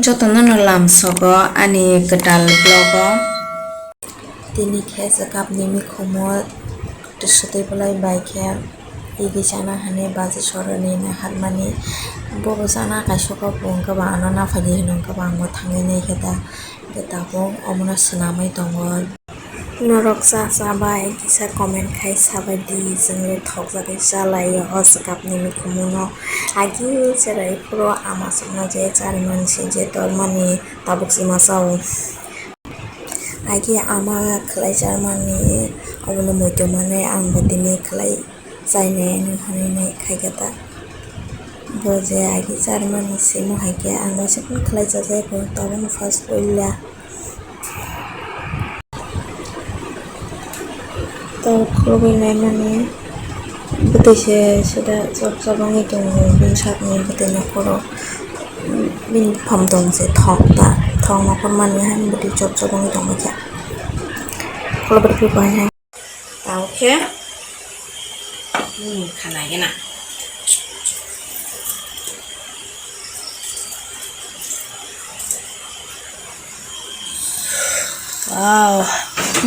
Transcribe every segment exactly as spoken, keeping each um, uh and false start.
Jotono no lamsogo ani kwtal vlog o. Tini khe swkapni mikhumo swtwi bwlai bai khe igi chana hwnwi baji soroni naharmani. Bobo chana kaisa kok bo hwnkhe ba ano naphai di hwnwi hwnkhe ba ang bo thangwi naikhe da. Hwnkhe tabuk omono swnamwi tongo. Norok cha cha bai kisa comment khai sabai di, chwngno thokjagwi chalaio o swkapni mikhumo no. Agi cherai phuru ama chwngno je charwi mani se je tormani tabuk se ma chao. Agi ama khlai charmani obono muitu manwi ang bo tini khlai chainai hwnwi hwnwi nai khaikhe ta. Bo je agi charmani simo hai khe ang bai se phano khlai chajai bo tabukno first puila. Tok khulugwi naimani bwtwi se sida chop chop wngwi tongo bini sakni bwtwi ni khoro bini buphang tong se thok ta thok nokol mani hai bwtwi chop chop wngwi tongkha khulubwtwi bo hai hai. Tao khe, hmm, khana gena. Wow,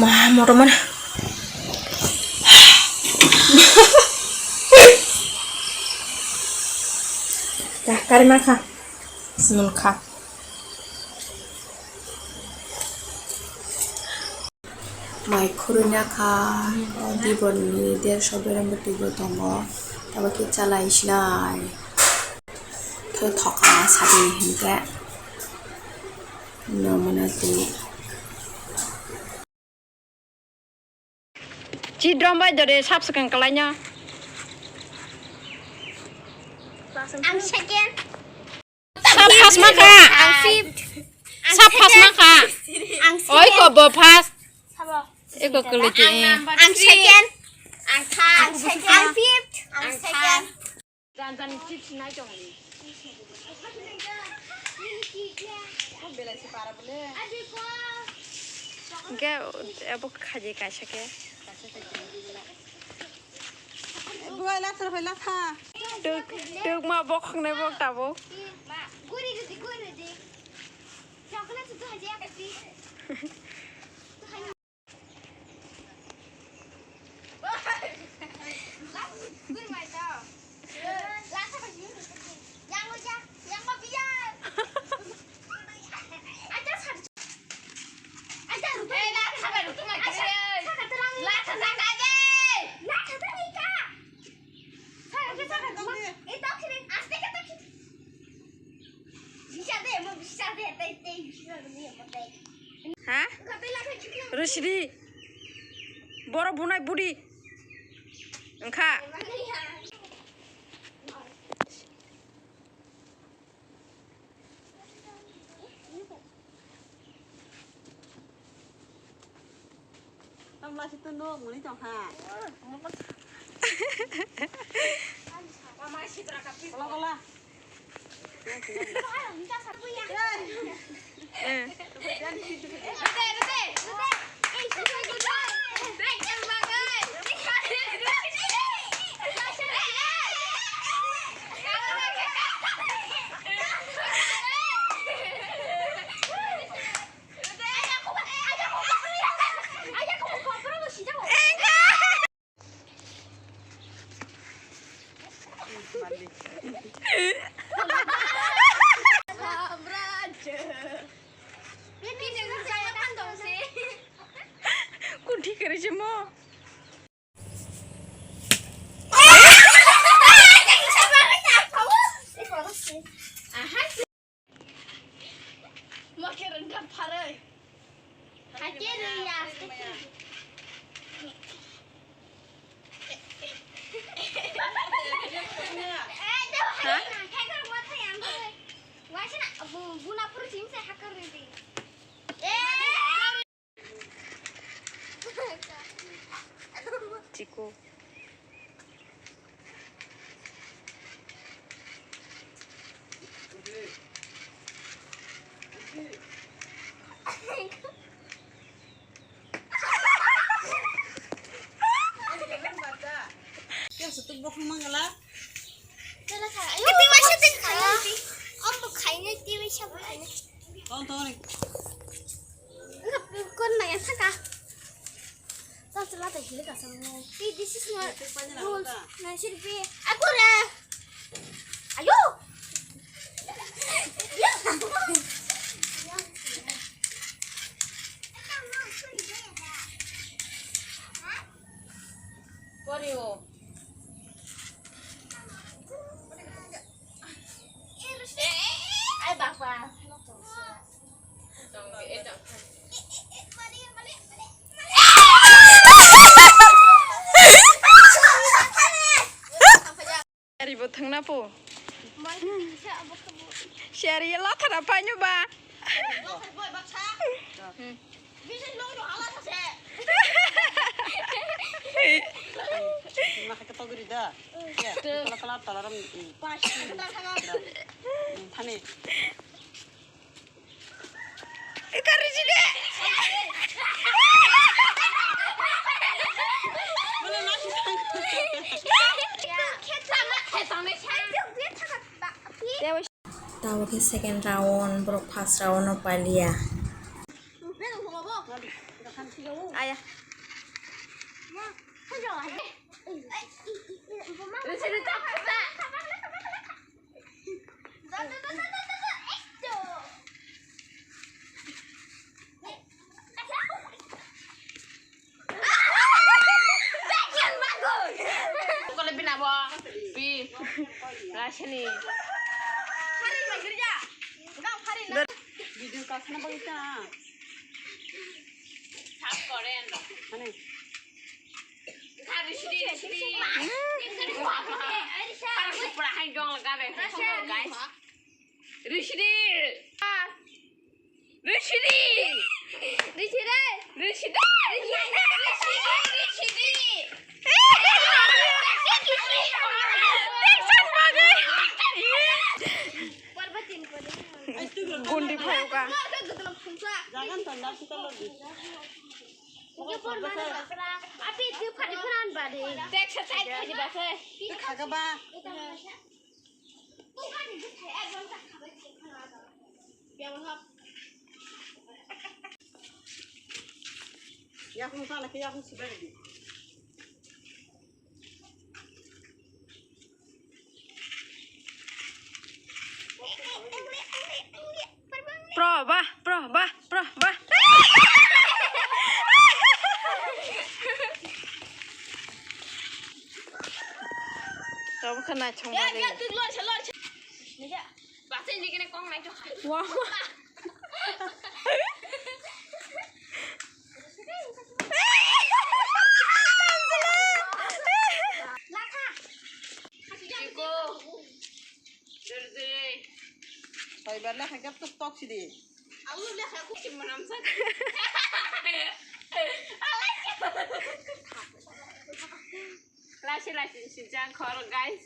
ma motor mana? Dah, kari mana kha? Senun kha. Mai khurui nakha, o dibor ni dersho berem bwtwi bo tongo, abo khe chalai sinai. Thoi thokma sadi hinkhe no mane twi. Chidrom bai dore sab swkang kalaina. Ang second. Sab first ma kha. Ang fifth. Sab first ma kha. Ang second. Oi ko bo first. Sabo. Eko kwlwi te. Ang number three. Ang second. Ang third. Ang second. Ang fifth. Ang second. Jan jan chips nai tong. Ko belai se para bole. Hingke abo khaji kaisa khe. Buai latha bai latha. Tuk tuk ma bokong nai bok tabo. Guri ridi guri ridi. Chocolate tu haji apa sih? Ha? Rosidi. Boro bunai budi. Wngkha. Tamla situ no muni tong ha. Kola kola. Kunthi kwrwi se mo. Chiko. Ton ton. Kon na ya saka. Tao chwla tei hili ka sa mo. Pi, this is not rules. Na sir pi. Aku re. Ayo. Pori o. Ai bapa. Ari bo thangna po. Share ye lathara paino ba. Tala tala tala ram. Thani. Kari sini. Tabo khe second round, borok first round no paliya. Aya. Kole bina bo, bi, rasini. Video kasna bagwi ta. Sap kore ando. Mane. Kha risidi, risidi. Kha risidi pura hai jong laga be. Guys. Risidi. Risidi. Risidi. Risidi. Risidi. Risidi. Gundi phayo ka. Api tu phadi phunan badi. Tek sa tai phadi ba se. Khaga ba. Yakung sana ke yakung sibari di. Pro ba, pro ba, pro ba. Tabo khe naithok bagwi. Wow. Soibar lekha khe tok tok sidi. Alu lekha khe manam sa. Lachi lachi sijang khoro, guys.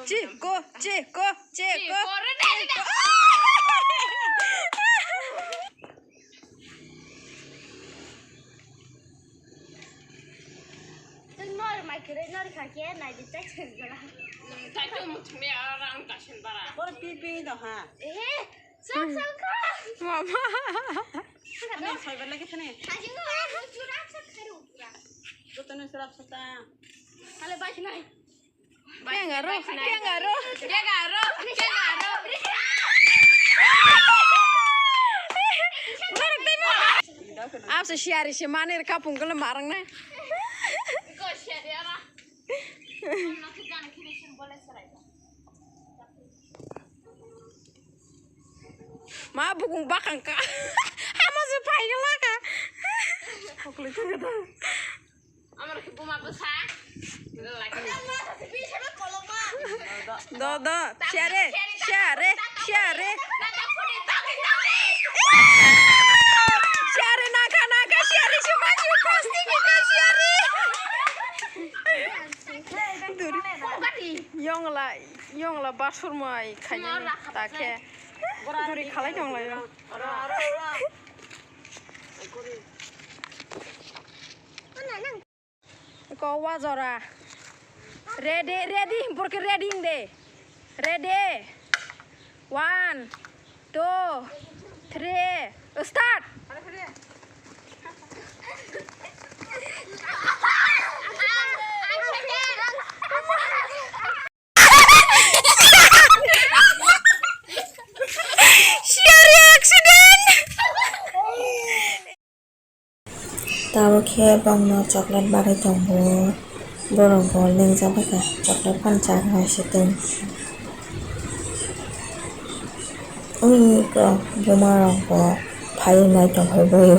Chiko, chiko, chiko. Nor mai kere nor kha ke nai di tak sen jala. Tak tu mutum ya orang tak sen bara. Por pi pi dah ha. Eh, sok sok kha. Mama. Ani soibar lagi thani. Hajing ko, churap sa kharu pura. Jotoni churap sa ta. Hale bai nai. Kengaro, kengaro, kengaro, kengaro. Abse siari se manir kapung kele marang na. Ma bukung bakang ka. Hama se pai gala ka. Kokle ka kata. Amar ke buma basa. Do, do, share, share, share. Share, naka, naka, share, share, share, share. Duri. Yongla, yongla basur mai khaini ta khe. Duri khalai tong lai. Ko wa jora. Ready, ready, porque ready de. Ready. One, Two, three, start! Tabuk khe bongno chocolate bagwi tongo. Borok bo lengjak bai kha, chocolate phano chakha se tong. Ui kok buma rok bo phaiwi nai tongphai baio.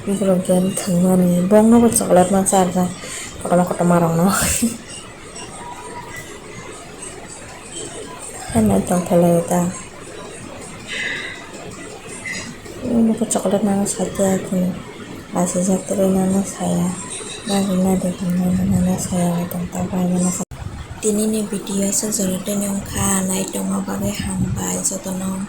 Borok game thwngmani bongno bo chocolate ma charjak kotorma kotorma rokno. Hai nai tongphai laio ta. Nokho chocolate nana sakya khe asijak tei nana saya. Nadi nadi hinwi nana saya tong ta bai mano. Tini ni video aswk jorotwi wngkha, nai tongma bagwi hambai jotono.